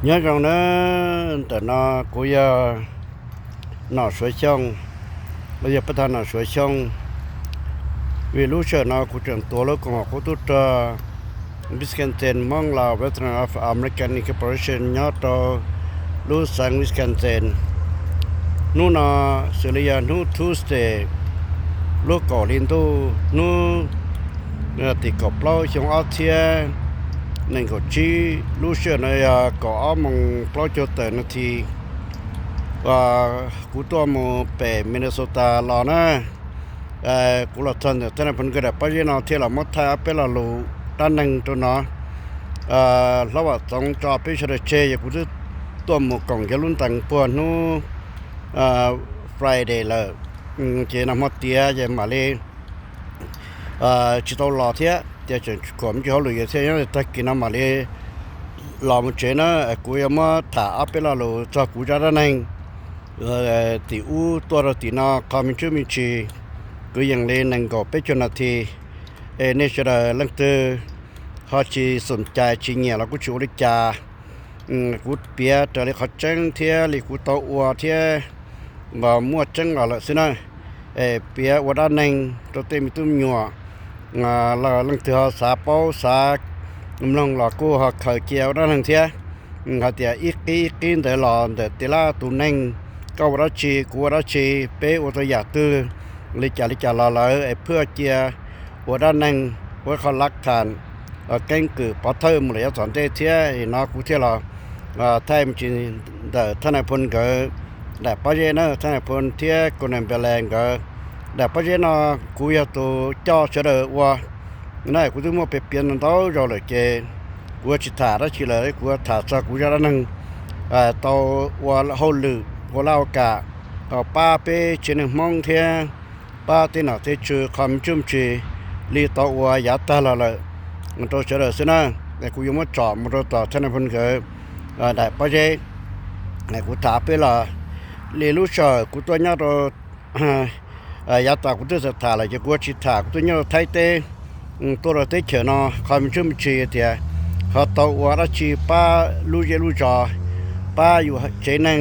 Nyob zoo nawb, ntawm no kuv yog Nom Suav Xyooj, los yog pab thab Nom Suav Xyooj. Vim lub sij hawm no kuv tseem tuav lub koom haum qub tub rog Wisconsin Hmoob Lao Veterans of American Incorporation nyob rau lub xeev Wisconsin. Hnub no xws li yog hnub Tuesday, lub kaum hli ntuj, hnub tim kaum plaub xyoo ob txhiab nees nkaum tsib, lub sij hawm no yog kaum ob moos plaub caug tawm nas this. Kuv tuaj mus pem Minnesota los na, kuv los txog ntawm thaj nais phoo nkawd daim pob zeb no thiaj los muab thaij ob peb lo lus dab neeg rau no. Hlob Vam Txoov tso peb sawv daws tseg, yog kuv twb tuaj mus koom yog lub ntees puag hnub Friday lawm, ces nag hmo tiav ces mam li tsis tau los thiab, ces tseem kuam me ntsis hauj lwm yog thiaj nyob tag kis no mam li los mus tsev na. Kuv yuav muab tham ob peb lo lus txog kuv zaj dab neeg tim ub tuaj rau tim no qhov me ntsis me ntsis, kwv yees li nees nkaum peb caug nas this. Es nej sawv daws leej twg ho tsis xoom cai tsis nyiam los kuj tsis ua li cas. Kuv piav raws li qhov tseeb thiab li kuv tau ua thiab, mas muaj tseeb los lawm xwb na. Es piav ua dab neeg rau tej me tub me nyuam, leej twg ho xav paub xav mloog los kuj ho khaws cia ua dab neeg thiab. Hais tias ib qib ib qib ntawd los ntawm tes lab tus neeg, koj ua dab tsi kuv ua dab tsi, peb ua tau yam twg li cas li cas los lawm es phwj cia ua dab neeg ua qhov lav tham, keeb kwm pov thawj mus lawm yav tom ntej thiab. No kuv thiaj los thaij me ntsis ntawm thaj nais phoo nkawd daim pob zeb na, thaj nais phoo thiab Golden Valley nkawd daim pob zeb no. Kuv yog tus coj sawv daws ua na, kuv twb muaj piav piav ntau ntau zaus lawm ces kuv yuav tsis tham dab tsi lawm, kuv yuav tham txog kuv zaj dab neeg tau ua hauj lwm ua laj ua kam pab peb tsev neeg Hmoob thiab pab tej nom tej tswv qhov me ntsis me ntsis li tau ua yav tag los lawm rau sawv daws xwb na. Kuv yuav muab tsom mus rau tom thaj nais phoo nkawd daim pob zeb. Kuv tham peb los li lub sij hawm kuv tuaj nyob rau, yav tas kuv twb tham lawm ces kuv yuav tsis tham. Kuv tuaj nyob rau Thaib teb, tuaj rau teb chaws no qhov me ntsis me ntsis tias ho tau ua dab tsi pab lub zej lub zos, pab yus tsev neeg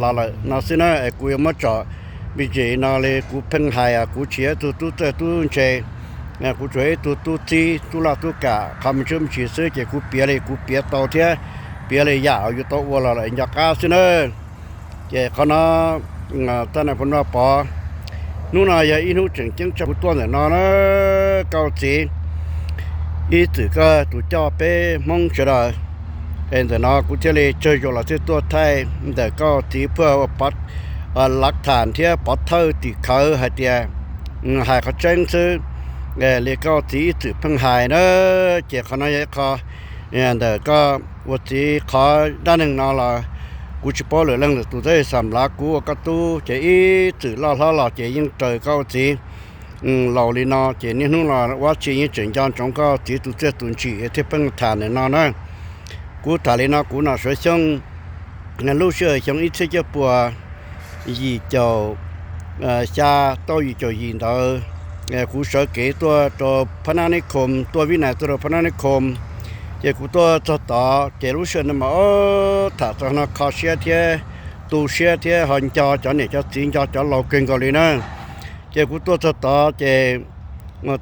los lawm no xwb na. Kuv yuav muab tsom me ntsis no li kuv pheej hais, kuv tsis yog ib tug tub txawj tub ntse, kuv tsuas yog ib tug tub txib tub laj tub kam qhov me ntsis me ntsis xwb ces kuv piav li kuv piav tau thiab piav li yam uas yus tau ua los lawm nco qab xwb na. Ces qhov no thaj nais phoo Vaj Pov, hnub no yog ib hnub tseem ceeb tshaj kuv tuaj ntawm no na. Koj txiv, ib txwm koj tus coj peb Hmoob sawv daws, es ntawm no kuv thiaj li tsawg zaus los thiaj tuaj thaij ntawm koj txiv phwj ua lav tham thiab pov thawj tim khawv hais tias hais qhov tseeb xwb, li koj txiv ib txwm pheej hais na. Ces qhov no yog ib qho ntawm koj ua txiv qhov dab neeg no los kuv tsis paub lwm leej lwm tus, tab sis xam lav kuv ua koj tub ces ib txwm loj hlob los ces yeej raws koj ua txiv laus li no ces niaj hnub los ua tsi yeej tseem nco ntsoov koj txiv tus txiaj tus ntsim thiaj pheej tham ntawm no na. Kuv tham li no kuv Nom Suav Xyooj, lub sij hawm xyoo ib txhiab cuaj puas yim caum xya tauj yim caum yim ntawd, kuv sawv kev tuaj rau Phab Nab Neb Khoom, tuaj Vib Nais tuaj rau Phab Nab Neb Khoom, ces kuv tuaj txog tod ces lub sij hawm ntawd mas tham txog no kho siab thiab tu siab thiab ho nco cov niam cov txiv nco cov laus kawg nkaus li na. Ces kuv tuaj txog tod ces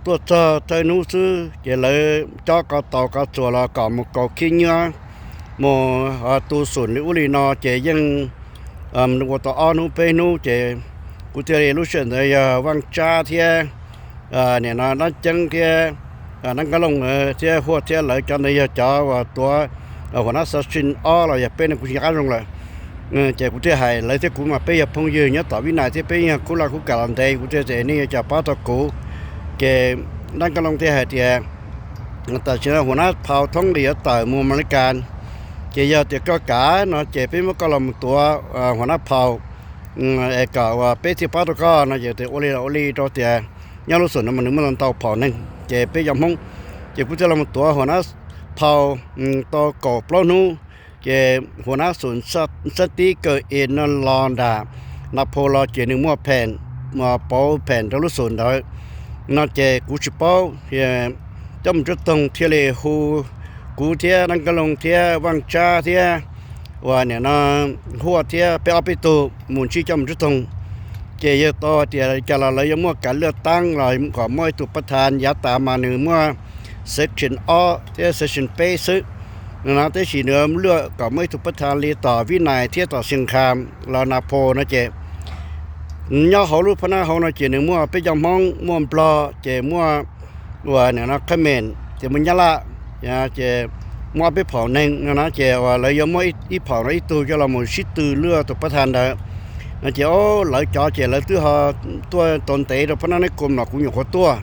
tuaj txog thawj hnub xwb ces lawv cob ko taus ko txuas los kom mus kaus khib nyiab mus tu xum li ub li no ces yeej ua tau ob hnub peb hnub ces kuv thiaj li, lub sij hawm ntawd yog Vaj Tsab thiab nim no Dab Ceeb thiab Dab Nkaj Looj thiab Huaj thiab lawv cov ntawd yog cov uas tuav Huam Nab Xa Sij ob los yog peb no kuv tsis nco qab zoo lawm. Ces kuv thiaj hais lawv thiab kuv mas peb yog phooj ywg nyob tom Vib Nais thiab peb yog khub laj khub kam los ntev, kuv thiaj tias nej yuav cas pab tau kuv. Ces Dab Nkaj Looj thiaj hais tias tam sim no Huam Nab Phau thoob li yuav tawm mus Amelikas, ces yog tias koj kam no ces peb muab koj los mus tuav Huam Nab Phau es kom uas peb thiaj pab tau koj no. Ces tias ua li los ua li rau tias nyob lub xum no mas nws muaj ntau ntau phaum neeg ces peb cov Hmoob, ces kuv thiaj los mus tuav Huam Nab Phau tau kaum plaub hnub. Ces Huam Nab Xum Xab Tib Kaw Es no los nram Nab Phau los ces nws muaj pheem, pauv pheem rau lub xum ntawd no ces kuv tsis paub. Coj mus tsuab toog thiaj li hu kuv thiab Dab Kab Loog thiab Vaaj Tsab thiab uas nim no Huaj thiab peb ob peb tug mus ntsib coj mus nruab toog. Ces yawg tau tias cas los lawv yuav muaj kav luaj taab los kom muaj ib tug pab tha, yav tas mas nws muaj section ob thiab section peb xwb no, tab sis nws luaj kom muaj ib tug pab tha li tom Vib Nais thiab tom Xia Kha los Nas Phos no ces nyob hauv lub phab nab hauv no ces nws muaj peb cov Hmoob, muaj Nplog, ces muaj uas nim no Khmer, ces muaj Nyab Laj, ces muaj ob peb phaum neeg no na, ces uas lawv yuav muab ib phaum no ib tug coj los mus sib tw luaj tus pab tha ntawd no ces o, lawv cov ces lawv twb ho tuaj tau ntev rau phab nab nab koos los kuv nyuam qhuav tuaj.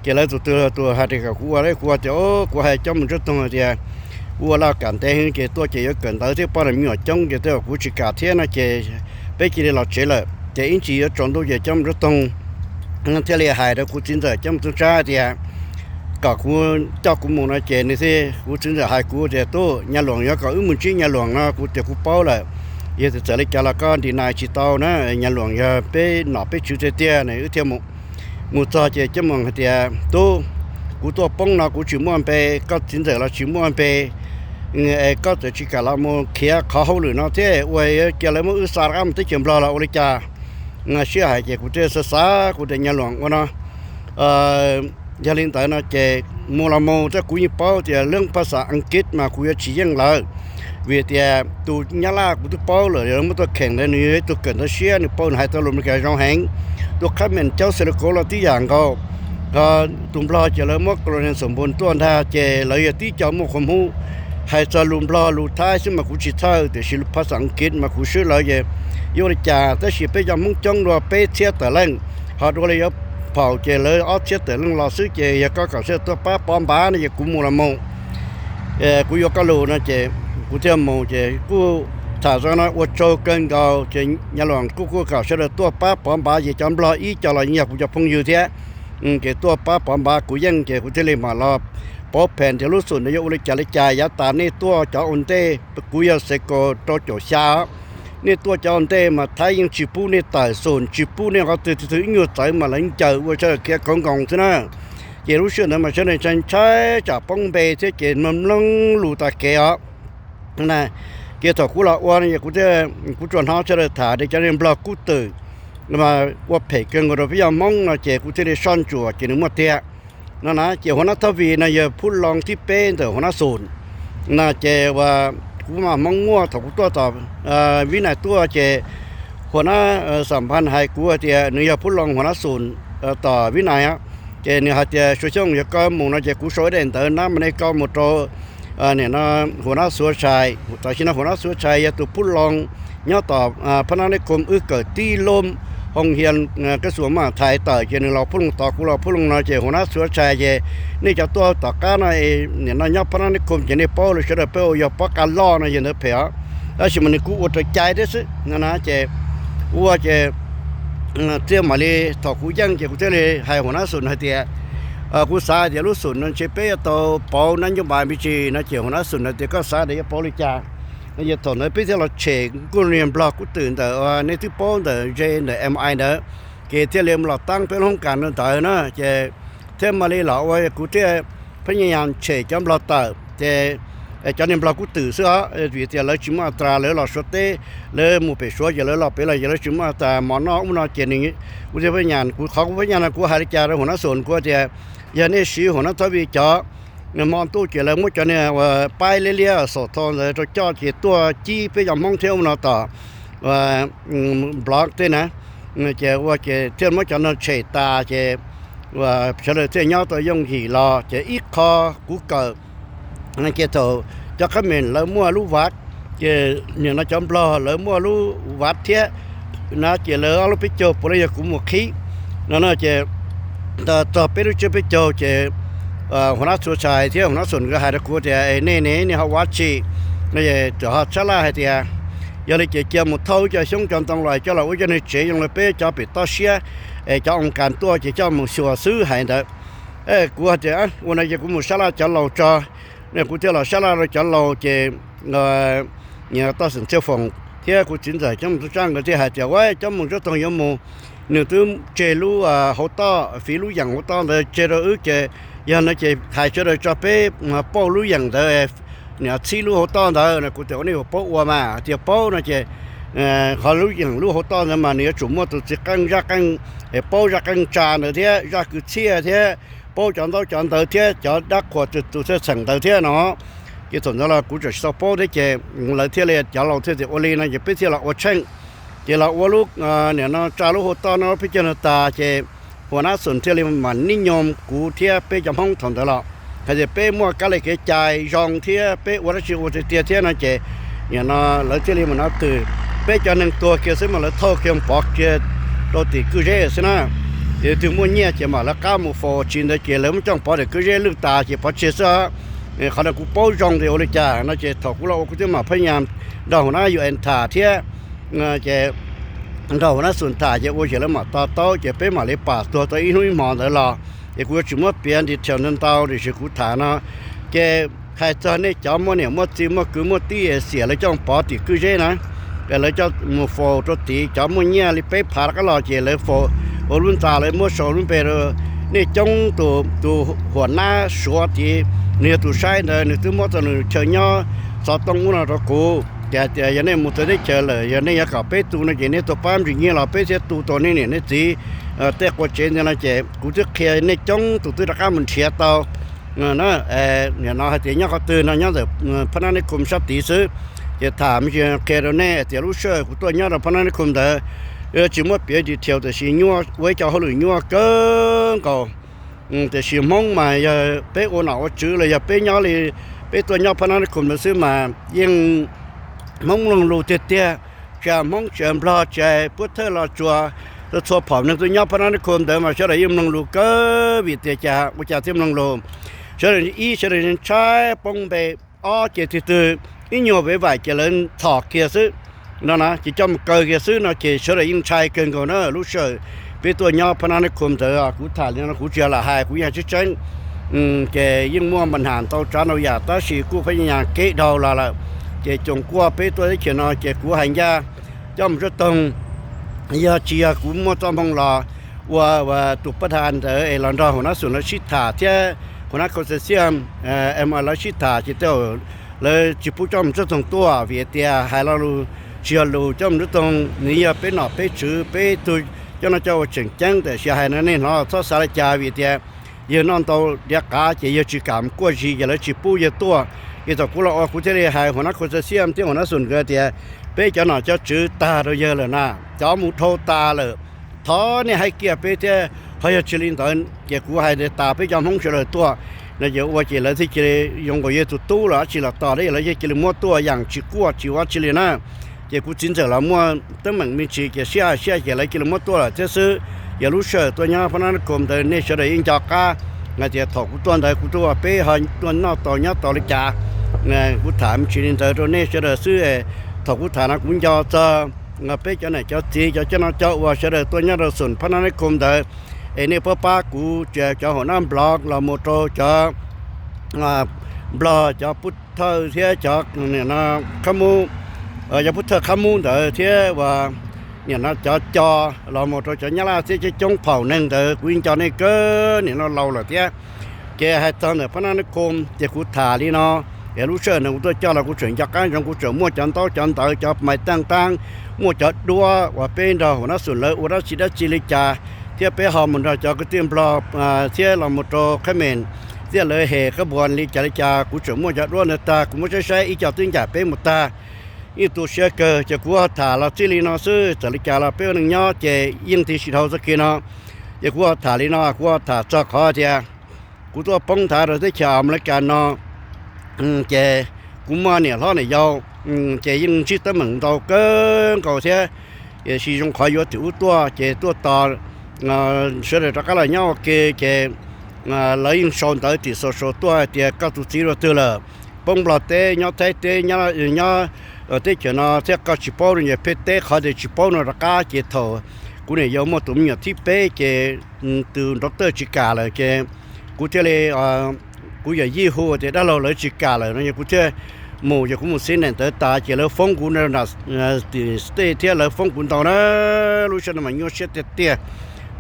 Ces lawv tus twg tus hais tias kom kuv ua, kuv tias o, kuv hais coj mus nruab toog hais tias kuv ua laj kam ntev heev ces tuaj ces yuav kawm ntawv thiab poj niam me nyuam coob ces tej zaum kuv tsis kam thiab no ces peb cia li los tsev lawm. Ces ib ntsis yuav tsaus ntuj ces coj mus nruab toog thiaj li hais rau kuv txiv ntxawm coj mus toog tsab tias kom kuv coj kuv mus no ces nws thiaj, kuv txiv ntxawm hais kuv tias tub, Nyab Luam yuav kom wb mus ntsib Nyab Luam no, kuv tias kuv paub lawm. Yog txawm li cas los koj deny tsis tau na, Nyab Luam yog peb nom peb tswv tiag tiag na, wb thiaj mus. Mus txog ces coj mus hais tias tub, kuv tuaj poob no kuv tsis muaj npe, koj txiv ntxawm los tsis muaj npe, es koj txawm tsis kam los mus khiav qhov hauj lwm no thiab ua cia lawv muab wb xa rov qab mus teb chaws Nplog los ua li cas. Sib hais ces kuv thiaj xav xav kuv tias Nyab Luam ua no, yog li ntawd no ces mus los mus, tab kuv yeej paub tias lub phas xas Askiv mas kuv yuav tsis yeej lawv, vim tias tus Nyab Laj kuv twb paub lawm, muab tuaj kheem ntawd nws yog ib tug kawm ntawv siab, nws paub, nws hais tau lus Meskas zoo heev. Tus Khmer caub xes los kauv los tib yam nkaus. Tus Nplog ces lawv muab colonial xum npus tuaj ntag ces lawv yog tib co muaj qhov hmub. Hais txog lus Nplog lus Thaib xwb mas kuv tsis txhawj, tiam sis lus phas xas Askiv mas kuv swb lawv ces yuav ua li cas, tab sis peb cov Hmoob coob dua peb txhiab tawm leej, ho dua li yuav phaum ces lawv ob txhiab tawm leej los xwb ces yog koj kam sawv daws tuaj pab pov npav no ces kuv mus los mus. Kuv yuav koj lus no ces kuv thiaj mus ces kuj tham zoo no ua tsaug kawg nkaus ces Nyab Luam kuj kuj kom sawv daws tuaj pab pov npav ces cov Nplog ib co los yeej yog kuv cov phooj ywg thiab. Ces tuaj pab pov npav kuv yeej ces kuv thiaj li mam los pauv phem tias lub xum ntawd yuav ua li cas li cas. Yav tas nej tuaj cov ua ntej, kuv yog xev kaum rau caum xya, nej tuaj cov ua ntej mas Thaib yeej tsis pub nej tawm xum, tsis pub nej qhov twg twg twg, ib nyuag txawv mas lawv ncaws ua sawv daws khiav khauv nkoos xwb na. Ces lub sij hawm ntawd mas sawv daws ntshai ntshai tsam poob npe thiab ces mloog mloog lus tas kev os. Ces thaum kuv los ua no es kuv, kuv tsuas hnov sawv daws tham tias cov niag Nplog kub twm ua phem kawg nkaus rau peb yog Hmoob no ces kuv thiaj li soj ntsuam ces nws muaj tiag no na. Ces Huas Nab Thab Vis no yog phub loo thib peb ntawm Huas Nab Xum no ces uas kuv mas Hmoob muaj thaum kuv tuaj tom Vib Nais tuaj ces Huas Nab Xam Phas hais kuv hais tias nws yog phub loo Huas Nab Xum tom Vib Nais. Ces nws hais tias Suav Xyooj yog koj mus no ces kuv sau ib daim ntawv nab mas nej koj mus rau nim no Huas Nab Xuav Tshais. Tam sim no Huas Nab Xuav Tshais yog tus phub loo nyob tom Phab Nab Neb Koom wb kawm tib lub hoo hia kab xua mas thais tawm ces nws los phub loo tod, kuv los phub loo no ces Huas Nab Xuav Tshais ces nej cov tuaj tom qab no, nim no nyob Phab Nab Neb Koom ces nej paub lawm, sawv daws peb ua yog pob qa loj no yog ntawd phem os. Tab sis mas nws kuj ua raws cai thiab xwb no na. Ces ua ces thiaj mam li thaum kuv yeej ces kuv thiaj li hais Huas Nab Xum hais tias kuv xav hais tias lub xum no ntshe peb yuav tau pauv nab ncuj npas me ntsis no ces Huas Nab Xum hais tias koj xav tias yuav pauv li cas no. Ces thaum ntawd peb thiaj los tshem kuj niag Nplog kub twm ntawm nej twb paub ntawm ze ntawm M I ntawd, ces thiaj li los taab peb lub hoob kas rau ntawd na. Ces thiaj mam li los ua kuv thiaj phab nyas tshem cov Nplog tawm ces cov niag Nplog kub twm xwb os, vim tias lawv tsis muaj as tas, lawv los Suav teb, lawv mus pem Suav ces lawv los pem los ces lawv tsis muaj as tas mov noj ub no ces nws, kuv thiaj phab nyas, kuv qhov kuv phab nyas no kuv hais li cas rau Huas Nab Xum, kuv tias yog nej siv Huas Nab Thab Vis cov hmo ntuj ces lawv muab cov niag uas paib liab liab xom thau ntawd rau coj ces tuaj cib peb cov Hmoob thiab ub no tom Nplog tej na. Ces ua ces thiaj muab cov no tshem tas ces sawv daws thiaj nyob tau yooj yim los. Ces ib qho kuv kawm ces thaum cov Khmer lawv muaj lub vav, ces nim no cov Nplog lawv muaj lub vav thiab na, ces lawv ob lub peb caug puav leej yog kuv mus qhib no no. Ces txog peb lub tsiab peb caug ces Huas Nab Xuav Tshais thiab Huas Nab Xum nkawd hais rau kuv tias nej ne, nej ho ua tsi no? Txawm ho sab laj hais tias yog li ces cia mus thauj cov xyoob cov ntoo los coj los ua cov niag tsev zoo li peb cov pem toj siab, es cov oo kas tuaj ces coj mus xyuas xwb hais ntawd. Kuv hais tias ua no ces kuv mus sab laj cov laus tso. Kuv thiaj los sab laj rau cov laus ces toj xeem Txhiaj Foom thiab kuv txiv ntxawm coj mus tub tsaj nkawd thiaj hais tias ua coj mus nruab toog yuav mus, nws twb tseg lub hauv toj, fiv lub yeem hauv toj ntawd tseg rau wb ces Yog no ces hais sawv daws tso peb pauj lub yeem ntawd, niam txhib lub hauv toj ntawd no, kuv tias ua nej yuav paub ua mas, hais tias paub no ces qhov lub yeem lub hauv toj ntawd mas nws yuav tsum muaj tus txiv qeej zaj qeej, paub zaj qeej tsa ntawd thiab zaj kwv txhiaj thiab paub cov ntaub cov ntawv thiab cov dab qhuas tus txheej txheem ntawd thiab no. Ces thaum ntawd los kuv tseem tsis tau paub thiab ces lawv thiaj li cov laus thiaj tias ua li no ces peb thiaj los ua tsheej. Ces los ua lub, nim no tsa lub hauv toj no peb cov no tas ces Huas Nab Xoom thiaj li mam nib nyoog kuv thiab peb cov Hmoob thaum ntawd los hais tias peb muaj kab li kev cai zoo thiab peb ua dab tsi ua tiag tiag thiab no ces nim no lawv thiaj li mam no twb peb cov neeg tuag kiag xwb mas lawv thauj kiag pov kiag rau tim kwj zeb xwb na. Ces twg muaj nyiaj ces mam lawv qab mus faus, tsis ntawd ces lawv muab coj pov tim kwj zeb lwj tas ces pov tseg xwb. Qhov no kuv paub zoo tias ua li cas no ces thaum kuv los ua kuv twb mam phab nyas nrog Huas Nab Yus Ees tham thiab ces nrog Huas Nab Xoom tham ces ua ces lawv mam to taub ces peb mam li pam tuag tau ib hnub ib hmo ntawd los ces kuv yuav tsis muab piav detail ntau ntau tiam sis kuv tham no ces hais txog nej cov muaj niam muaj txiv muaj kwv muaj tij xiam lawv coj pov tim kwj zeb na, lawv coj mus faus rau tid cov muaj nyiaj li peb phav rov qab los ces lawv faus ua lub ntxa lawv muab sau lub npe rau. Nej coob tus, tus Huas Nab Suav tid nws yog tus saib ntawd nws twb muab tau nws chaw nyob xov tooj ub no rau kuv ces hais tias yog nej mus txawv teb chaws lawm yog nej yuav kom peb tu no ces nej tuaj pab ntsis nyiaj los peb thiaj tu tau nej niam nej txiv tej qua tsev ntawd no ces kuv twb qhia nej coob tus twb rov qab mus nrhiav tau. Nim no hais tias nyob qhov twg no nyob ntawm Phab Nab Neb Khum sab tid xwb. Ces tham me ntsis qhia rau nej tias lub sij hawm kuv tuaj nyob rau Phab Nab Neb Khum ntawd tsis muab piav detail tiam sis nyuaj, ua ib co hauj lwm nyuaj kawg nkaus. Tiam sis Hmoob mas yog peb ua nom ua tswv los yog peb nyob li, peb tuaj nyob Phab Nab Neb Khum ntawd xwb mas yeej Hmoob mloog lus tiag tiag. Tsis hais Hmoob tsis hais Nplog tsis hais Puab Thawj Los Tsuas, txhua txhua phaum neeg tuaj nyob Phab Nab Neb Khum ntawd mas sawv daws yeej mloog lus kawg vim tias cas ua cas thiaj mloog lus. Sawv daws ib sawv daws ntshai poob npe, ob ces tig twg ib nyuag vev vaim ces lawv txhom kiag xwb no na ces coj mus kaw kiag xwb no ces sawv daws yeej ntshai kawg nkaus na. Lub sij hawm peb tuaj nyob Phab Nab Neb Khum ntawd kuv tham li no kuv tsis yog lam hais kuv yeej tseeb tseeb ces yeej muaj npa nham ntau tsav ntau yam tab sis kuj phab nyas kev dhau los lawm ces coos kuaj peb tuaj teb chaws no ces kuv hais ncaj coj mus sab toog yog tsis yog kuv muaj txoj hmoo los ua tus pab tha ntawd es los nrog Huas Nab Xoom lawv sib tham thiab Huas Nab Khau Xas Xiam es lawv sib tham ces tej zaum lawv tsis pub coj mus sab toog tuaj vim tias hais lo lus tsis yog lus coj mus sab toog nws yog peb nom peb tswv peb tug coj noj coj ua tseem ceeb tiam sis hais no nej hnov txhob xav li cas vim tias yawg noj ntau diav qav ces yawg tsis kam mus kuaj zis ces lawv tsis pub yawg tuaj. Ces thaum kuv los ua kuv thiaj li hais Huas Nab Khau Xas Xiam thiab Huas Nab Xoom nkawd tias peb cov nom cov tswv tag rau yawg lawm na, cov mus dhau tas lawm, thov nej hais kiag peb thiab ho yog tsis li ntawd ces kuv hais tias tas peb cov Hmoob sawv daws tuaj no ces ua ces lawv thiaj cia li zoo nkaus yawg tus tub los dab tsi los tos lawv thiaj cia li muab tuaj yam tsis kuaj tsis ua dab tsi li na. Ces kuv txiv ntxawm los muaj teeb meem me ntsis ces siab hais siab ces lawv cia li muab tuaj lawm thiab xwb. Yog lub sij hawm tuaj nyob Phab Nab Neb Khum ntawd nej sawv daws yeej nco qab hais tias thaum kuv tuaj ntawd kuv tuaj ua peb ho tuaj noj tau nyob tau li cas. Kuv tham me ntsis li ntawd rau nej sawv daws xwb. Thaum kuv tham no kuv nco txog peb cov niam cov txiv cov coj noj coj ua sawv daws tuaj nyob rau xoom Phab Nab Neb Khum ntawd es nej puab pab kuv tsis hais cov Huas Nab Nplog los mus rau cov Nplog cov Pub Thawj thiab cov Qhab Mub, cov Pub Thawj Qhab Mub ntawd thiab ua nim no cov Co los mus rau cov Nyab Laj thiab coob coob phaum neeg ntawd kuv yeej nco nej kawg nim no laus lawm thiab. Ces hais txog ntawm Phab Nab Neb Khum ces kuv tham li no, es lub sij hawm no kuv tuaj coj los kuv tseem nco qab ntsoov kuv tseem muaj cov ntaub cov ntawv cov maiv taaj qaab, muaj cov duab uas peb nrog Huas Nab Xoom lawv ua dab tsi dab tsi li cas, thiab peb ho mus nrog cov kwv tij Nplog thiab los mus rau Qhab Mem thiab lawv hem qab npuas li cas li cas kuv tseem muaj cov duab ntawd tag kuv muab saib saib ib co twb ncaim peb mus tag. Yeej tu siab kawg ces kuv ho tham los txij li no xwb, txawm li cas los peb ua neej nyob ces yeej tig sis dhau txoj kev no. Ces kuv ho tham li no kuv ho tham txog qhov tias kuv tuaj poob nthav rau teb chaws Amelikas no ces kuv muaj niam hlob niam yau ces yeej ntsib teeb meem ntau kawg nkaus thiab. Tiam sis zoo qhov yuav tim ub tuaj ces tuaj tos sawv daws rov qab los nyob ua ke ces lawv yeej sau ntawv tim social tuaj hais tias koj tus txiv dua twg lawm, poob Nplog teb nyob Thaib teb nyob teb chaws no thiab koj tsis paub no ces pheej teb qhov tias tsis paub no rov qab ces thaum kuv niam yau muaj tus me nyuam thib peb ces tus nrov tawj tsis kam lawm ces kuv thiaj li, kuv yawm yij hu tias dab laug lawv tsis kam lawm no ces kuv thiaj mus ces kuv mus xib neem ntawd tas ces lawv foob kuv na, tim state thiab lawv foob kuv ntau na. Lub sij hawm no mas nyuaj siab tiag tiag.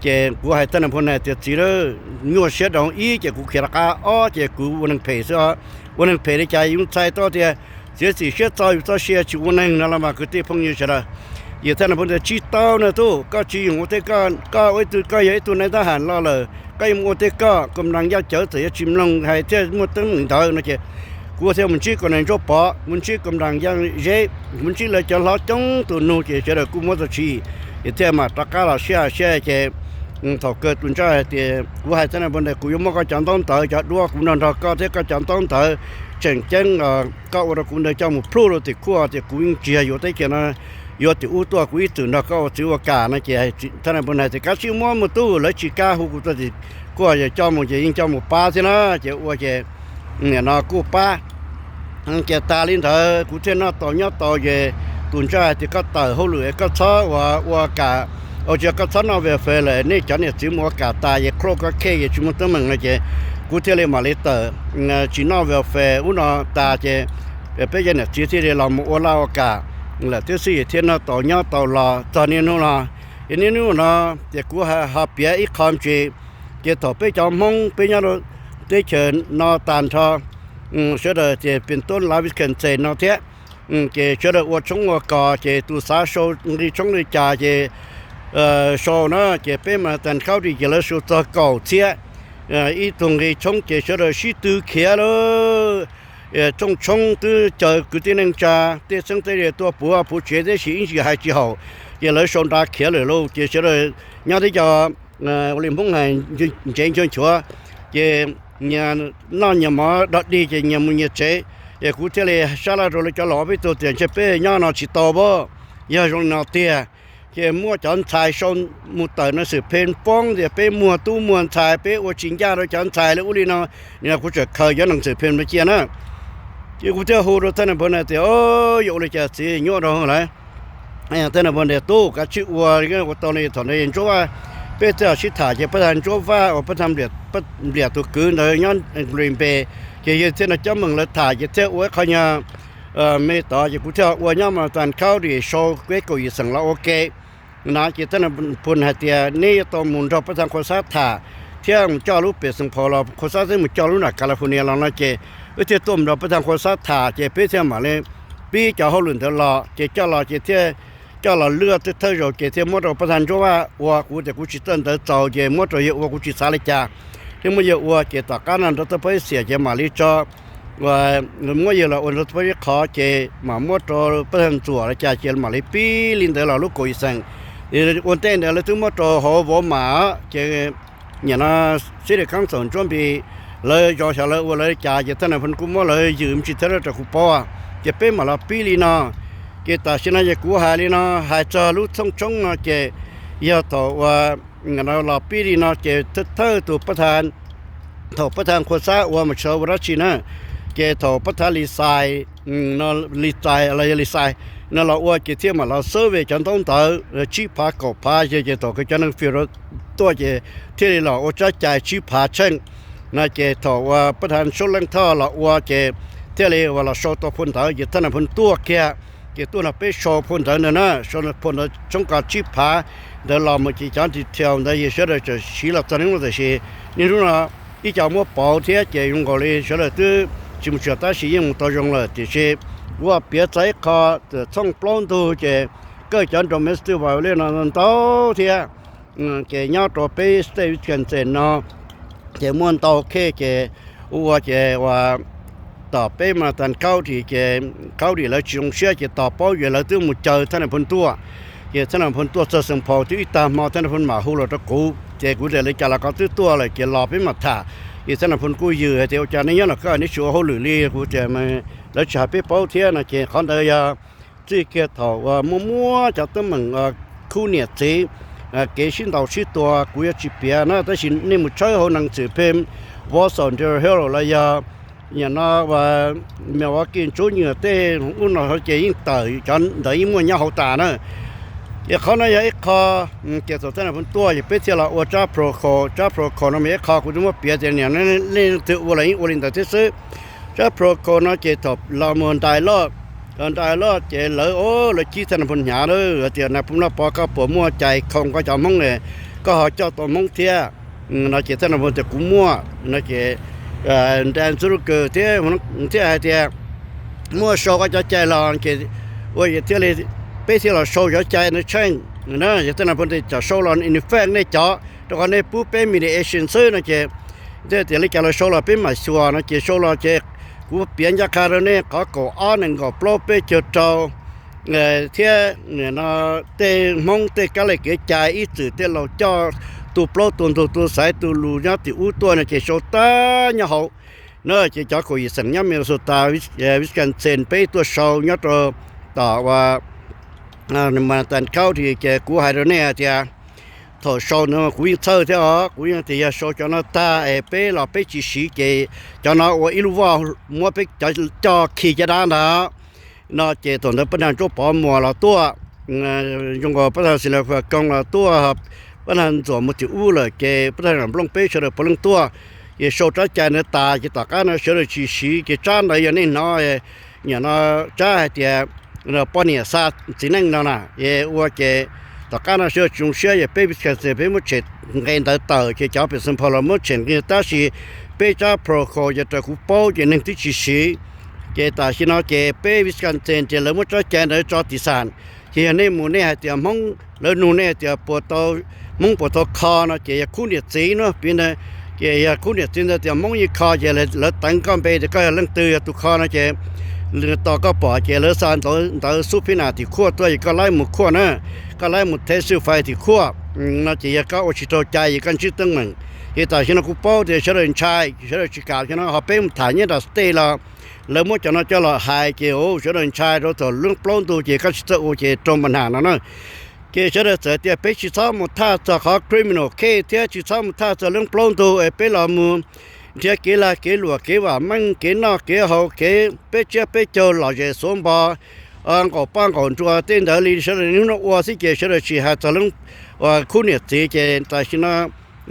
Ces kuv hais Thaj Nais Phoo hais tias, txiv, nyuaj siab rau ib ces kuv khiav rov qab, ob ces kuv ua neeg phem xwb os. Ua neeg phem li cas yus txhais tau tias txiav txim siab txo yus txoj sia tsis ua neeg no los mas kwv tij phooj ywg sawv daws. Ces Thaj Nais Phoo tias, tsis tau na tub, koj tsis yoog ua teb koj, koj ua ib tug, koj yog ib tug nais tab ham los lawm, koj yuav mus ua teb koj, kom nplas yaj cawv txawm yuav tsis mloog hais thiaj muaj teeb meem ntawd no ces kuv thiaj mus ntsib kom nais Ntsuab Pov, mus ntsib kom nplas yaj zeb, mus ntsib lawv cov hlob coob tus nug ces sawv daws kuj muab txoj tsis, ces thiaj mam rov qab los sib hais sib hais ces thaum kawg tus ntsaj hais tias, kuv hais Thaj Nais Phoo tias kuv yuav muab koj cov ntaub ntawv, cov duab kuv nrog nrog koj thiab koj cov ntaub ntawv tseem ceeb koj ua rau kuv ntawd coj mus plhuj rau tim khuaj tias kuv yeej tsis yog yuav teb chaws no, yuav tim ub tuaj, kuv ib txwm nrog koj ua txiv ua kam no ces Thaj Nais Phoo hais tias, kav tsij muab mus tub, lawv tsis kam hu kuv tuaj tim khuaj, yog coj mus ces yeej coj mus pab thiab na. Ces ua ces nim no kuj pab. Ces tas li ntawd kuv thiaj noj tau nyob tau ces tus ntsaj hais tias, koj tawm hauj lwm, koj txhob ua, ua kam, ua cas koj txhob noj welfare lawm, nej cov niam txiv mus ua kam tas ces khuaj koj khej ces tsis muaj teeb meem no ces kuv thiaj li mam li tawm tsis noj welfare ub no tas ces peb cov niam txiv thiaj li los mus ua laj ua kam lawm thiab xwb, thiaj noj tau nyob tau los txog niaj hnub no. Ces niaj hnub no ces kuv ho piav ib qho ntsis, ces thaum peb cov Hmoob peb nyob rau teb chaws no tag nrho, sawv daws ces pem tub lav Wisconsin no thiab, ces sawv daws ua tshoob ua kos ces tus xav sau nqi tshoob li cas ces sau na, ces peb mas tag khaub ris ces lawv sau txog kaum txhiab ib tug nqi tshoob ces sawv daws sib tw khiav lawm. Rooj tshoob twb caw kwv tij neej tsa tej xeeb tej ze tuaj puav puv tsev tib si ib ntsis hais tsis haum, ces lawv sau nra khiav lawm lauj. Ces sawv daws nyob teb chaws ua li Hmoob hais ntsev nchuav nchuav, ces nyias noj nyias mov dog dig ces nyias mus nyias tsev. Ces kuv thiaj li sab laj rau lawv cov laus ob peb tug tias, ntshe peb nyob no tsis tau pab, yog zoo li no tiag. Ces muab cov ntxhais sau mus tawm nas xwm phem poob tias peb muag tub muag ntxhais, peb ua tsis ncaj rau cov ntxhais li ub li no. Nim no kuv tseem khaws cov nas xwm phem no cia na. Ces kuv thiaj hu rau Thaj Nais Phoo hais tias, o, yuav ua li cas txiv, nyuaj rau lawm. Thaj Nais Phoo tias, tub, kav tsij ua, ua tau li thaum ntawd Ntsuab Vaj, peb thiaj sib tham ces pab thaj Ntsuab Vaj uas pab thaj Npliam tus kwv ntawd nyob Green Bay, ces yawg thiaj nrog cov meem lawv tham ces thiaj ua ib qho nyuag me tod ces kuv thiaj ua nyob mas tag khaub ris sau peb kaum yim xeem los ua ke. No ces Thaj Nais Phoo hais tias neb yuav tau mus nrog pab thaj Khuas Xab tham thiab mus coj lub pem Xeem Phaus los Khuas Xab twb mus coj lub nram California los no ces wb thiaj tuaj mus nrog pab thaj Khuas Xab tham ces peb thiaj mam li pib cov hauj lwm ntawd los ces coj los ces thiaj coj los luaj twb thawj zaug ces thiaj muab rau pab thaj Ntsuab Vaj ua, kuv tias kuv tsis txawj ntawv txaus ces muab rau yawg ua, kuv tsis xav li cas, thiaj muab yawg ua ces tom qab no nrog tub pab ib xiam ces mam li tso, muab yawg los ua nrog tub pab ib qho ces mam muab rau pab thaj Ntxuam li cas ces mam li pib li ntawd los lub kaum yim xeem. Ua ntej ntawd lawv twb muab rau hauv Walmart ces nim no City Council Ntsuab Npis lawv zov xyov lawv ua lawv li cas ces Thaj Nais Phoo kuj muab lawv yws me ntsis thiab rau kuv paub, ces peb mam los pib li no. Ces tam sim no ces kuv hais li no, hais txog lub txhooj tshoob no ces yog thaum uas los pib li no ces thawj tus pab thaj, thaum pab thaj Khuas Xab ua mas tsis ua dab tsi na, ces thaum pab thaj Lis Xais, Lis Xais los yog Lis Xais no los ua ces thiaj mam los survey cov ntaub ntawv tsib phav kaum phav yog ces thaum kws cov neeg field tuaj ces thiaj li los ua tsab cai tsib phav tsheej no ces thaum uas pab thaj Soob Leej Thoj los ua ces thiaj li uas los sau tau phau ntawv ces Thaj Nais Phoo tuaj kiag ces tuaj nrog peb sau phau ntawv ntawd na, sau phau ntawv tshoob kos tsib phav ntawd los mus ces cov detail ntawd yog sawv daws tseem siv los txog niaj hnub no, tiam sis niaj hnub no ib co muab pauv thiab ces zoo nkaus li sawv daws twb tsis mus tsev tab sis yeej mus tau zoo lawm tiam sis kuv piav txog ib qho txhooj plaub ntug ces kawj cov domestic violence no ntau thiab ces nyob rau peb state Wisconsin no ces muaj ntau case ces ua ces uas tom peb mas tag khaub ris ces khaub ris lawv tsis zoo siab ces tos paub ces lawv twb mus caw Thaj Nais Phoo tuaj. Ces Thaj Nais Phoo tuaj txog Xeem Phaus twb ib tag hmo Thaj Nais Phoo mam hu los rau kuv ces kuv tias li cas los koj twb tuaj lawm ces los peb mam tham. Ces Thaj Nais Phoo kuj yws hais tias ua cas nej nyob no koj nej tsis ua hauj lwm li, kuv tias lawv tsis hais peb paub thiab no ces qhov ntawd yog txij kiag thaum uas muaj muab cov teeb meem khub niam txiv kev sib ntaus sib tua kuv yuav tsis piav na tab sis nej mus tshawb hauv nas xwm phem Wall Street Journal los yog nim no Milwaukee Journal tej ub no ces yeej tawm cov ntawd yeej muaj nyob hauv tas na. Ces qhov no yog ib qho ces thaum Thaj Nais Phoo tuaj ces peb thiaj los ua tsab protocol, tsab protocol no mas ib qho kuv twb muab piav tias nim no leej twg ua los yeej ua li ntawd thiab xwb. Tsab protocol no ces thaum los mus ntais loj, ntais loj ces lawv, lawv cib Thaj Nais Phoo hnyav lawm tias Nais Phoo Lauj Pov koj puas muaj cai khoo koj cov Hmoob koj ho coj tau Hmoob thiab no ces thaj nab phoos tias kuv muaj no ces nra ntxub lub kws thiab thiaj hais tias muaj sau koj cov cai los ces ua thiaj li peb thiaj los sau cov cai no tsheej. Yog thaj nab phoos tias kom sau los in effect nej cov, rau qhov nej pub peb mediation xwb no ces thiaj tias li cas los sau los peb mam xyuas no ces sau los ces kuv piav ncaj qha rau nej qhov kaum ob nees nkaum plaub peb caug rau thiab no tej Hmoob tej kab li kev cai ib txwm tej laus coj tu plaub tu ntug tu xaiv tu lus nyob tim ub tuaj no ces sau tag nyob hauv no ces cov kaum yim xeem nyob Minnesota, Wisconsin peb tuaj sau nyob rau tom uas Manhattan County ces kuv hais rau nej hais tias thaum sau ntawd kuv yeej txhawj thiab os, kuv yeej tias yog sau cov no tag es peb los peb tsis siv ces cov no ua ib lub voj muab peb cov coj khi caj dab ntag no ces thaum ntawd pab nag Ntsuab Pov Muas los tuaj, zoo nkaus pab nag Xis Las Fas Koos los tuaj, pab nag Ntxuam mus tim ub lawm ces pab nag Nplooj peb sawv daws puav leej tuaj. Ces sau tsab cai ntawd tas ces tom qab no sawv daws tsis siv ces tsab ntawd yog nej hnov nyuam no tsab hais tias poj niam xa txiv neej no na es ua ces tom qab no sawv daws tsis zoo siab ces peb Wisconsin peb muab tshem nqe ntawd tawm ces cov pem Saint Paul los muab tshem nqe tab sis peb tsab protocol ces raws kuv paub ces neeg twb tsis siv. Ces tam sim no ces peb Wisconsin ces lawv muab tsab cai ntawd tso tim xam. Ces yog nej mus nej hais tias Hmoob, lawv nug nej hais tias puas tau, Hmoob puas tau kho no ces yog khub niam txiv no piv ntawd. Ces yog khub niam txiv ntawd tias Hmoob yeej kho ces lawv teev koj npe tias koj yog leej twg yog tus kho no ces tos koj pom ces lawv xa ntawv subpoena tim khuaj tuaj ces koj laib mus khuaj na, koj laib mus testify tim khuaj no ces yog koj ua tsis raug cai ces koj ntsib teeb meem. Ces tam sim no kuv paub tias sawv daws ntshai, sawv daws tsis kam no ho peb mus tham nyob nram state los lawv muab cov no coj los hais ces sawv daws ntshai rau thaum lub plaub ntug ces koj tsis txawj ua ces raug npa nam no na. Ces sawv daws txawm tias peb tsis txhob mus thaj txog qhov criminal case thiab tsis txhob mus thaj txog lub plaub ntug es peb los mus nrhiav kev lag kev luam kev vam meej kev noj kev haus kev peb tsiab peb caug lom zem xuav npo nqaum poj nqaum nruas tej ntawd li sawv daws niaj hnub no ua xwb ces sawv daws tsis hais txog lub khub niam txiv ces tam sim no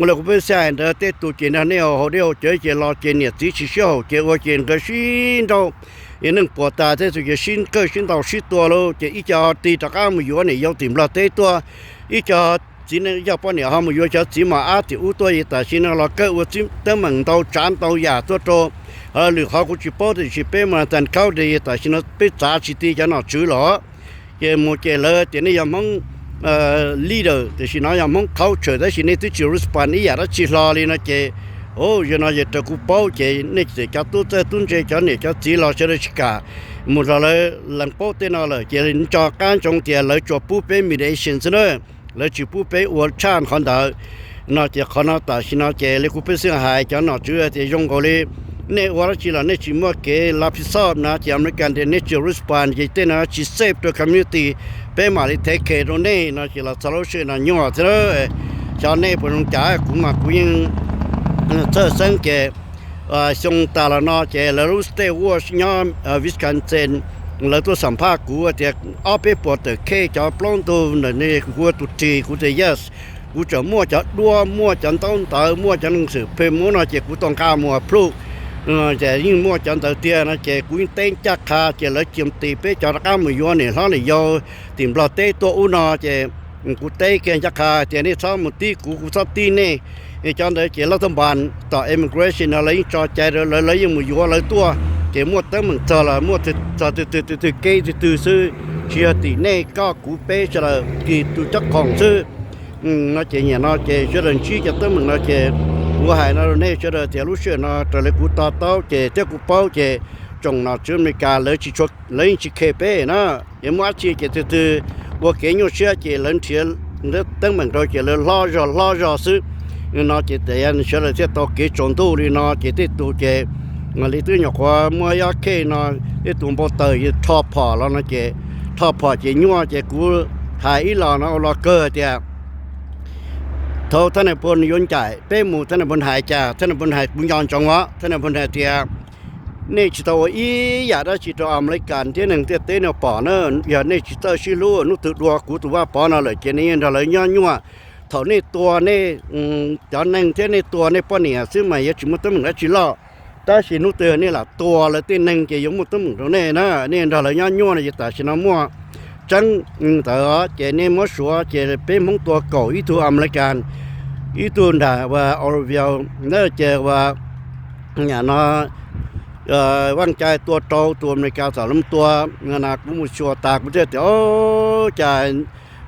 ua li kuv peb xav hais ntawd tej tus ces nrog nej haus dej haus cawv ces los ces niam txiv tsis sib haum ces ua ces nkawd sib nrauj es neeg puas tas tej tus ces sib kawj sib ntaus sib tua lauj ces ib co ho tig rov qab mus yuav niam yau tim Nplog teb tuaj, ib co txiv neej ib co poj niam ho mus yuav cov txiv mos ab tim ub tuaj es tam sim no los kawj ua teeb meem ntau tsav ntau yam tuaj rau lwm qhov kuv tsis paub tiam sis peb Montana County tam sim no peb txav tsis ti cov nom tswv los ces mus ces lawv tias nej yog Hmoob leader tiam sis no yog Hmoob culture tab sis nej twb tsis respond ib yam dab tsi hlo li no ces yog no ces raws kuv paub ces nej txawm cov tub txawj tub ntse cov niam cov txiv los sawv daws tsis kam mus rau lawv lees paub tej no lawm ces nco qab ntsoov tias lawv tsuas pub peb mediation xwb na, lawv tsis pub peb ua tshaj qhov ntawd no ces qhov no tam sim no ces li kuv peb xwb hais cov nom tswv tias zoo nkaus li nej ua dab tsi los nej tsis muaj kev lav phi xoj no ces American tias nej tsis respond ces tej no tsis safe rau community, peb mam li thev khe rau nej no ces los txog lub sij no nyuaj thiab. Xyov nej puas zoo cas kuv mas kuv yeej txhawj xeeb ces xyoo tas los no ces lawv lub state watch nyob Wisconsin lawv tuaj xam phaj kuv tias ob peb puas tawm case cov plaub ntug ntawm kuv ua tus ris kuv tias yes, kuv tseem muaj cov duab muaj cov ntaub ntawv muaj cov neeg xwm phem muab no ces kuv tau nqa mus approve ces yeej muaj cov ntawd tiag no ces kuv yeej teb ncaj qha ces lawv cia tis peb cov rov qab mus yuav niam hlob niam yau tim Nplog teb tuaj ub no ces kuv teb kiag ncaj qha tias nej txhob mus tib kuv kuv txhob tib nej. Cov ntawd ces lawv tau npas tom immigration no lawv yeej tso cai rau lawv, lawv yeej mus yuav lawv tuaj ces muaj teeb meem txog los muaj txog twg twg twg twg kev twg twg xwb, tsis yog tim nej koj kuv peb sawv daws kis tus cob qoos xwb no ces nim no ces sawv daws ntsib cov teeb meem no ces kuv hais no rau nej sawv daws tias lub sij hawm no raws li kuv to taub ces thiab kuv paub ces tsoom nom tswv Amelikas lawv tsis tshua, lawv yeej tsis khe peb na. Ces muaj dab tsi ces twg twg ua kev nyuaj siab ces lawv nrhiav teeb meem rau ces lawv hlob zog hlob zog xwb no ces tias sawv daws thiaj tau kev tsaus ntuj li no ces tej tus ces li twb nyuam qhuav muaj ib ob case no, tej tus npau taws rho phom los no ces rho phom ces nyuaj ces kuv hais ib los no ua los kawg tias thaum thaj nab phoos yuav ncaim peb mus thaj nab phoos hais cas, thaj nab phoos hais kuv nco ntsoov os, thaj nab phoos hais tias nej tsis tau ua ib yam dab tsi rau Amelikas thiab neeg ntiaj teb no pom na, yog nej tsis txawj sib hlub hnub twg dua kuv tus Vaj Pov no lawm ces nej yeej nrog lawv nyob nyuaj. Thaum nej tua nej cov neeg thiab nej tua nej poj niam xwb mas yuav tsis muaj teeb meem dab tsi loj, tab sis hnub twg nej lam tua lawv tej neeg ces yuav muaj teeb meem rau nej na, nej nrog lawv nyob nyuaj no ces tam sim no muaj tseeb ntawd ces nej muab suav ces peb Hmoob tua kaum ib tug Amelikas, ib tug nram ua Oroville na ces ua no Vaj Cai tua rau tus Amelikas txawm los tua. Kuv mus xyuas tas kuv thiaj tias o, cas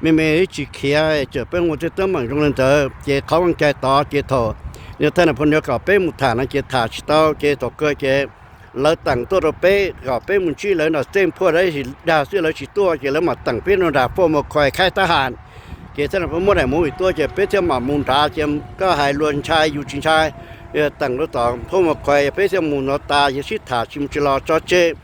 me me tsis khiav, txawm peb ua tej teeb meem zoo li ntawd ces qhov Vaj Cai tod ces thaum nws thaj nas phoo yuav kom peb mus tham no ces tham tsis tau ces thaum kawg ces lawv teem tuaj rau peb kom peb mus ntsib lawv nram Saint Paul, tab sis dag xwb lawv tsis tuaj ces lawv mam teem peb rau nram Fort McCoy khaib tab has. Ces thaj nas phoo muab daim movie tuaj ces peb thiaj mam mus nrad ces koj hais luag ntshai yus tsis ntshai, teem rau tom Fort McCoy peb thiaj mus no tas ces sib tham tsis mus tsis los tso tseg.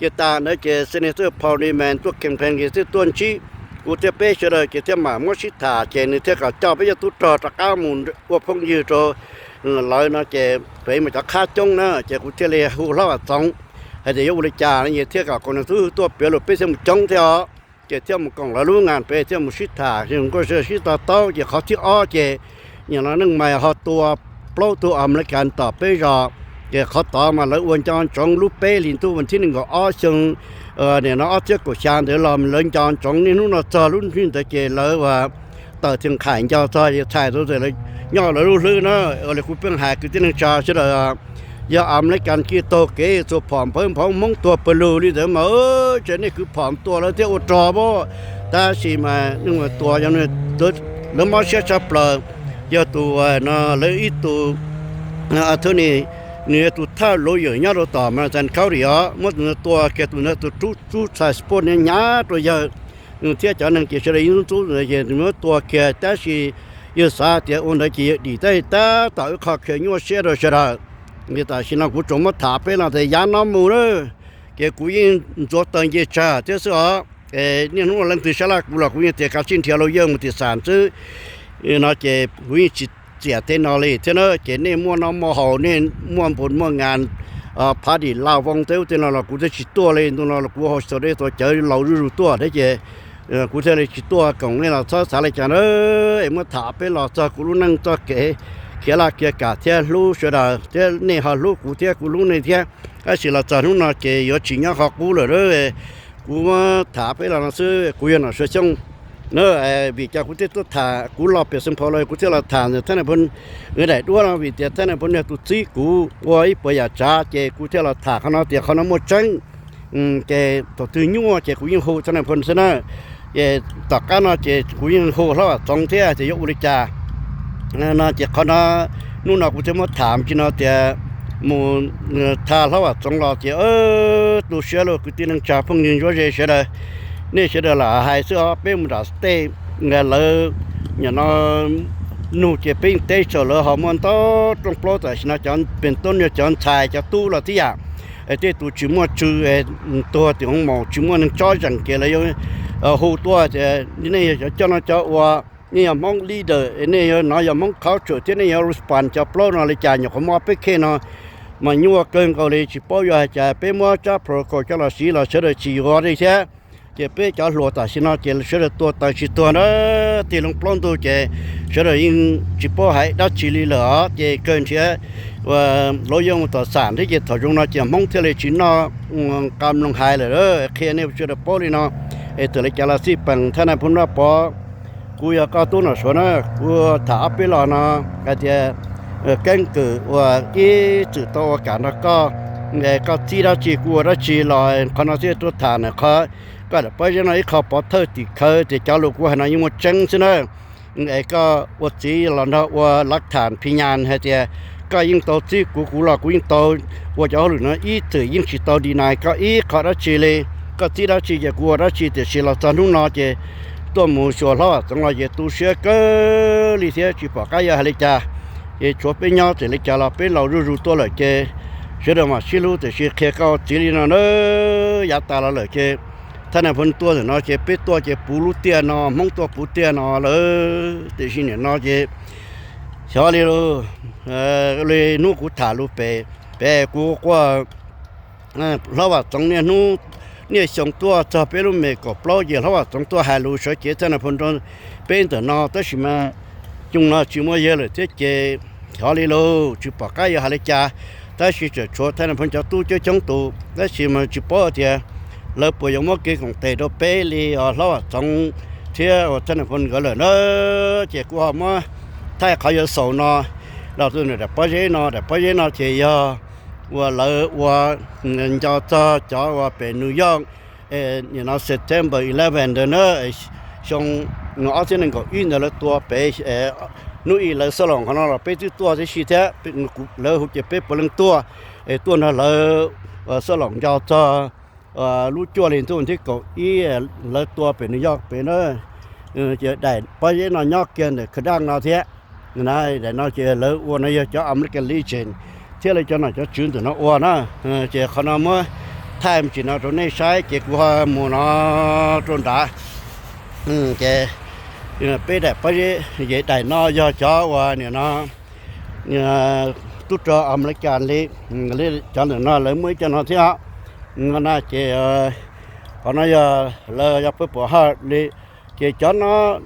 Ces tas ntawd ces Senator Paul Ryan tuaj campaign ces thiaj tuaj ntsib kuv thiab peb sawv daws ces thiaj mam muab sib tham ces nws thiaj kom coj peb cov tub rog rov qab mus ua phooj ywg rau lawv no ces pem mas cov qhab coob na ces kuv thiaj li hu hlob Vam Txoov hais tias yuav ua li cas no ces thiaj kom koom nws tub tuaj piav lus peb thiaj mus coob thiab os. Ces thiaj mus koom lawv lub nas pem thiaj mus sib tham nkauj sib to taub ces qhov thib ob ces nim no neej mais ho tua plaub tug Amelikas tom peb zos. Ces qhov tod mas lawv ua nco ntsoov lub peb hlis ntuj vas thib nees nkaum ob xyoo nim no ob txhiab kaum xya ntawd los lawv nco ntsoov niaj hnub no txog lub hnub ntawd ces lawv ua tawm thiaj qhaim nco txog ces txhais tau tias nyob lawv lub hlwb na. Ua li kuv pheej hais kwv tij neej tsa sawv daws, yog Amelikas kis taug kev txhua phom npawv nphoo Hmoob tuag pawg lug li ntawd mas tseem nej kwv phom tua lawv thiab ua rog pab. Tab sis mas nej mus tua lawv mob siab tshaj plaws. Yog tus no lawv ib tus Anthony, nws yog tus thawj lawyer nyob rau tom Madison County os, muab tus ntawd tua kiag tus ntawd tus tub txhais sport hnyav rau yawg thiab cov neeg ces sawv daws yeej ntxub ntxub ces muab tua kiag tab sis yawg xav tias ua ntawd ces yawg dim tab sis tab tom wb qho khiav nyuaj siab rau sawv daws. Tam sim no kuv tsuas muab tham peb los tias yav no mus na ces kuv yeej ntxuav taws nce tsag thiab xwb os. Niaj hnub no leej twg sab laj kuv los kuv yeej tias kav tsij nrhiav lawyer mus tim xam xwb no ces kuv yeej tsis txiam tej no li thiab na. Ces nej muaj noj muaj haus, nej muaj npus muaj nas, party laj voos tej ub tej no los kuv thiaj tsis tuaj li. Ntu no los kuv haus xaus dej xaus cawv laus zuj zus tuaj thiab ces kuv thiaj li tsis tuaj koom nej los txhob xav li cas na. Es muab tham peb los txog kuv lub neej txoj kev khiav laj khiav kam thiab hlub sawv daws thiab nej ho hlub kuv thiab kuv hlub nej thiab. Tab sis los txog hnub no ces yuav tsis nyob qhov qub lawm. Kuv muab tham peb los no xwb, kuv yog Nom Suav Xyooj na. Vim cas kuv thiaj tuaj tham, kuv los pem Xeev Phau los kuv thiaj los tham thab nas phoo daim duab no vim tias thab nas phoo yog tus txib kuv ua ib puas yam tsav ces kuv thiaj los tham qhov no tias qhov no muaj tseeb. Ces thaum twg nyuaj ces kuv yeej hu thab nas phoo xwb na. Ces tom qab no ces kuv yeej hu hlob Vam Txoov thiab tias yuav ua li cas no ces qhov no hnub no kuv thiaj muab tham tsis no tias mus tha hlob Vam Txoov los ces tu siab lawm kwv tij neej tsa phooj ywg ntsuab ze sawv daws. Nej sawv daws lam hais xwb os, peb mus nram state lawv nim no nug ces peb yeej teb tsam lawv ho muaj ntau rooj plaub tam sim no cov pes toob yog cov ntxhais cov tub los tib yam. Tej tus tsis muaj tswv tuag tim hoo maum tsis muaj neeg tsob zeem ces lawv yuav hu tuaj tias nej yog cov coj noj coj ua, nej yog Hmoob leader, nej yog no yog Hmoob culture thiab nej yuav respond cov plaub no li cas. Nyuam qhuav muaj peb case no mas nyuaj kawg nkaus li tsis paub yuav hais cas, peb muab tsab protocol coj los siv los sawv daws tsis yuav li thiab. Ces peb cov hluas tam sim no ces sawv daws tuag taws tsis tuag na, tig loo plaub ntug ces sawv daws yeej tsis paub hais dab tsi li lawm os. Ces kawg nrhiav lawyer mus tom xam thiab ces thaum zoo no ces Hmoob thiaj li tsis noj qab mloog hais lawm. Qhia nej sawv daws paub li no es txawm li cas los xij peem thab nas phoo Vaj Pov, kuv yog koj tub Nom Suav na, kuv tham ob peb los no hais tias keeb kwm uas ib txwm tau ua kam nrog koj, koj txib dab tsi kuv ua dab tsi los qhov no thiaj tuaj tham na. Qhov koj pab zeb no ib qho pov thawj tim khawv tias cov lus kuv hais no yeej muaj tseeb xwb na. Es koj ua txiv los nrog ua lav tham phi nyas hais tias koj yeej tau txib kuv, kuv los kuv yeej tau ua cov hauj lwm no ib txwm yeej tsis tau deny koj ib qho dab tsi li. Koj txib dab tsi ces kuv ua dab tsi, tiam sis los txog hnub no ces tuaj mus xyuas hlob Vam Txoov los ces tu siab kawg li thiab tsis pom qab yuav hais li cas. Ces tshuav peb nyob txawm li cas los peb laus zuj zus tuaj lawm ces sawv daws mam sib hlub, tiam sis qhia koj ua txiv li no na, yav tas los lawm ces thab nas phoo tuaj ntawm no ces peb tuaj ces puv lub tiaj no, Hmoob tuaj puv tiaj no lawm. Tiam sis nim no ces xyov li lawm, li hnub kuv tham lus pem, pem kuv quaj hlob Vam Txoov niaj hnub niaj xyoo tuaj txog peb lub me kaum plaub ces hlob Vam Txoov tuaj hais lus sawv cev thab nas phoo rau peb ntawm no, tab sis mas xyoo no tsis muaj yawg lawm thiab ces xyov li lawm, tsis pom qab yuav hais li cas. Tab sis tseem tshuav thab nas phoo cov tub coob coob tus, tab sis mas tsis paub tias lawv puas yuav muab kev koom tes rau peb li hlob Vam Txoov thiab uas thaj nais phoo nkawd lawm na. Ces kuv ho muab thaij qhov yuav xaus no los rau nws daim pob zeb no. Daim pob zeb no ces yog uas lawv ua nco txog cov uas pem New York, nim no September eleven ntawd na, xyoo ob txhiab nees nkaum ib ntawd lawv tua pem, hnub ib lawv xab loos qhov no los peb twb tuaj tib si thiab, lawv hu ces peb puav leej tuaj, es tuaj nrog lawv xab loos nco txog lub cuaj hli ntuj thib kaum ib lawv tua pem New York pem na. Ces daim pob zeb no nyob kiag ntawm Khav Daj no thiab. Daim no ces lawv ua no yog cov American Legion thiab lawv cov nom cov tswv ntawm no ua na. Ces qhov no muab thaij me ntsis no rau nej saib ces kuv ho mus no rau nrad. Ces peb daim pob zeb, ces daim no yog cov uas nim no tub rog Amelikas li, cov ntawm no lawv muaj ib co no thiab os. No na ces qhov no yog lawv yog Purple Heart li. Ces cov no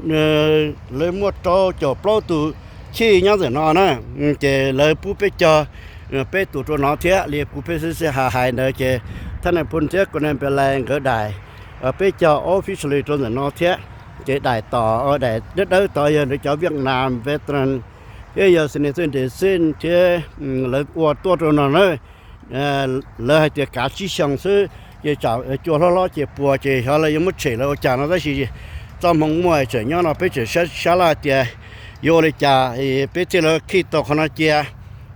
lawv muaj rau caum plaub tus chij nyob ntawm no na. Ces lawv pub peb cog peb tus rau no thiab li kuv pheej xwb xwb hais hais ntawd ces thaj nais phoo thiab Colonel Ballard nkawd daim peb cog officially rau ntawm no thiab. Ces daim tom daim dawb dawb tod yog lawv cov Vietnam veteran thiab yog senior citizen thiab lawv ua tuaj rau no na. Lawv hais tias kav tsib xyoos xwb ces tsam cua hlob hlob ces puas ces xyov lawv yuav muab tshem lawv ua cas no tab sis txoj hmoo muaj tseem nyob no peb tseem sab laj tias yuav ua li cas peb thiaj li khij tau qhov no cia.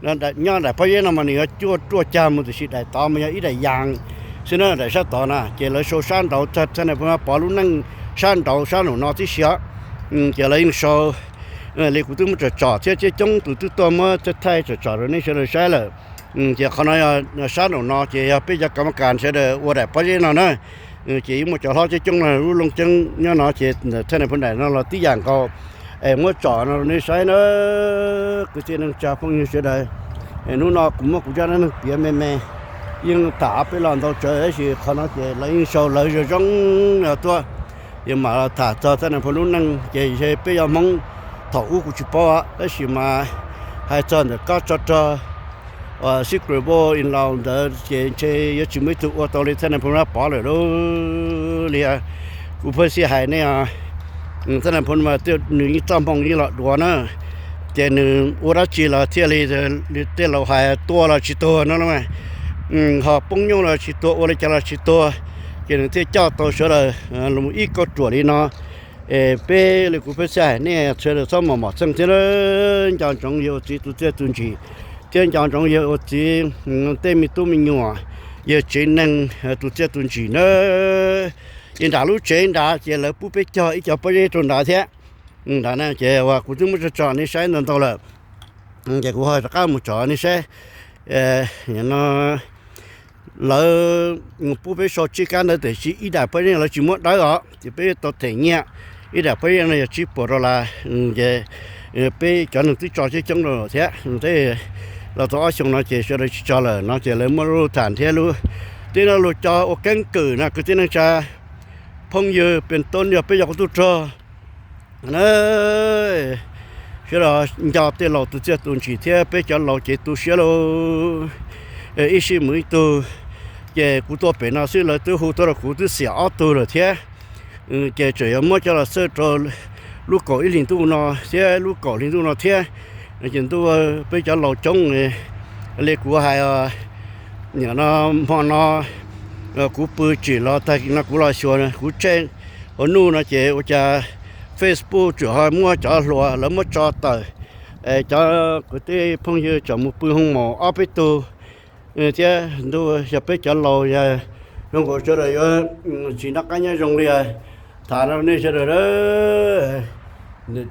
Nyob daim pob zeb no mas nws yuav cuaj ruaj cag mus tiam sis daim tod mas yog ib daim yas xwb na, daim sab tod na ces lawv sau sab nraud, thaj nais phoo Pov lub neej sab nraud sab nraum no tib si os. Ces lawv yeej sau li kuv twb muab tsom tsom thiab coob coob tus twb tuaj muab thaij thaij tsom tsom rau nej sawv daws saib lawm. Ces qhov no sab nraum no ces yog peb cov kam ma kas sawv daws ua daim pob zeb no na. Ces yeej muaj cov hlob coob coob no lub looj ceeb nyob no ces thaj nais phoo daim no los tib yam nkaus. Es muab tsom no rau nej saib na kwv tij neej tsa phooj ywg sawv daws. Hnub no kuv muab kuv zaj dab neeg piav me me, yeej tham ob peb lo ntau tsawv tab sis qhov no ces lawv yeej sau lawv zoo zoo no tuaj. Ces mam los tham txog thaj nais phoo lub neej ces peb cov Hmoob thaum ub kuv tsis paub tab sis mas hais txog ntawm kob tsov rog uas Secret War in laws ntawd ces ntshe yuav tsis muaj ib tug ua tau li thaj nais phoo Nab Pov lawm lauj. Li kuv pheej xij hais nej, thaj nais phoo mas nws yeej txoj hmoo yeej los duav na, ces nws ua dab tsi los thiaj li tej laus hais tuag los tsis tuag no, ho poob nyooj los tsis tuag, ua li cas los tsis tuag, ces nws thiaj coj tau sawv daws los ib kauj ruam li no. Es peb li kuv pheej xij hais nej sawv daws txhob mos mom txeej thiab, nco ntsoov yawg ua txiv tus txiaj tus ntsim, thiab nco ntsoov yawg ua txiv tej me tub me nyuam, yawg tsev neeg tus txiaj tus ntsim na. Ces nram lub tsev nrad ces lawv pub peb cog ib co pob zeb rau nrad thiab. Nrad na ces uas kuv twb muab tso tso nej saib ntau ntau lawm, ces kuv ho rov qab mus tso nej saib. No lawv pub peb sau tsib kab ntawv tiam sis ib daim pob zeb lawv tsis muab dawb os, ces peb tau them nyiaj. Ib daim pob zeb no yog tsib puas dollar, ces peb cov neeg twb tso coob coob rau thiab, los tau ob xyoo no ces sawv daws tsis tso lawm no ces lawv muab lub tham thiab lub, tib no luag cov ua keeb kwm no kwv tij neej tsa phooj ywg pes toob yog peb cov qub tub rog na, sawv daws nco tej laus tus txiaj tus ntsim thiab peb cov laus ces tu siab lauj. Ib sij mus ib tug, ces kuv tuaj pem no xwb lawv twb hu tuaj rau kuv twb xiam ob tug lawm thiab. Ces tseem yuav muab coj los xawj rau lub kaum ib hlis ntuj no thiab lub kaum hli ntuj no thiab. Ces ntuj peb cov laus coob li kuv hais, nim no hmo no kuv pw tsim los tag kis no kuv los xyuas kuv check hauv nuj no ces ua cas Facebook tseem ho muaj cov hluas lawv muab tso tawm, cov kwv tij phooj ywg tseem mus pw hoo maum ob peb tug thiab. Ntuj, yog peb cov laus yog zoo nkaus sawv daws yuav tsis noj qab nyob zoo li. Tham no nej sawv daws,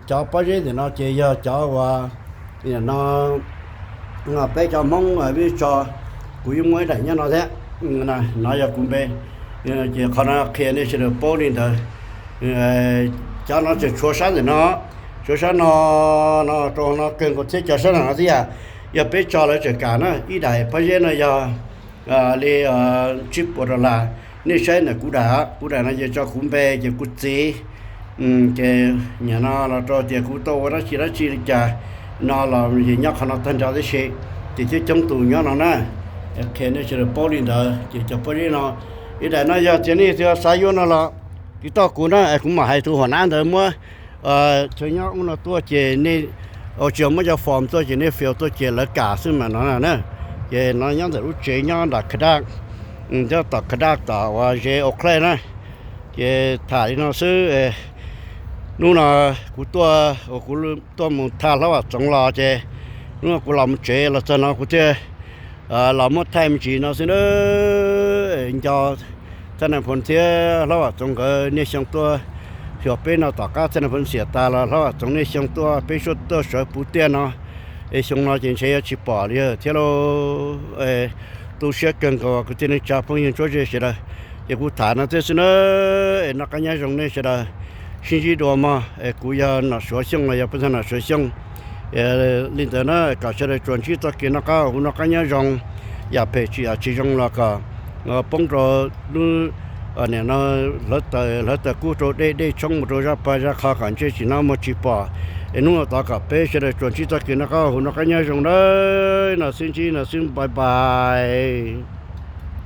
cov pob zeb ntawm no ces yog cov uas no peb cov Hmoob peb tso, kuv yeej muaj ib daim nyob no thiab. No yog kuv npe, ces qhov no qhia nej sawv daws paub li ntawd. Cov no tseem tshuav sab ntawm no, tshuav sab no, no rau no kawg nkaus thiab cov sab no no thiab yom. Yog peb tso lawv tseem kam na, ib daim pob zeb no yog li tsib puas dollar. Nej saib ntawm kuv daim, kuv daim no ces tso kuv npe ces kuv txiv, ces nim no los rau tias kuv tau ua dab tsi dab tsi li cas no los ces nyob qhov no tag nrho tib si, ces coob coob tus nyob no na. Qhia nej sawv daws paub li ntawd ces cov pob zeb no Ib daim no yog tias nej xav yuav no los tiv toj kuv na, kuv mam hais tus huam nab ntawd muab chaw nyob ub no tuaj ces nej, tsis yog muab cov form tuaj ces nej fill tuaj ces lawv kam xwb mas no na. Ces no nyob ntawm lub tsev nyob nram Khav Daj, nyob tom Khav Daj tom uas ze Oak Cliff na. Ces tham li no xwb, hnub no kuv tuaj, kuv tuaj mus tham Hlob Vam Txoov los ces hnub no kuv los mus tsev los txog no kuv thiaj los muab thaij me ntsis no xwb na. Nco Thaj Nais Phoo thiab Hlob Vam Txoov nkawd niaj xyoo tuaj xyuas peb no, tom qab Thaj Nais Phoo xiam tas los Hlob Vam Txoov niaj xyoo tuaj peb suab tuaj sawv puv tiaj no. Es xyoo no ces ntshe yuav tsis pom li thiab lauj. Tu siab kawg nkaus kwv tij neej tsa phooj ywg tsoom ze sawv daws. Ces kuv tham no thiab xwb na, es noj qab nyob zoo nej sawv daws, sib ntsib dua mog. Es kuv yog Nom Suav Xyooj los yog Phooj Ywg Nom Suav Xyooj. Li ntawd na, kom sawv daws tsuas ntsib txoj kev noj qab, kuv noj qab nyob zoo, yam phem tsis yam tsis zoo los kom poob rau lub, nim no hlawv taws, hlawv taws kub rau dej, dej tshoob mus rau zaj pag zaj qho kom ntsej tsis hnov muag tsis pom. Es hnub no tod kom peb sawv daws tsuas ntsib txoj kev noj qab, kuv noj qab nyob zoo na. No xwb ntsib no xwb, bye bye.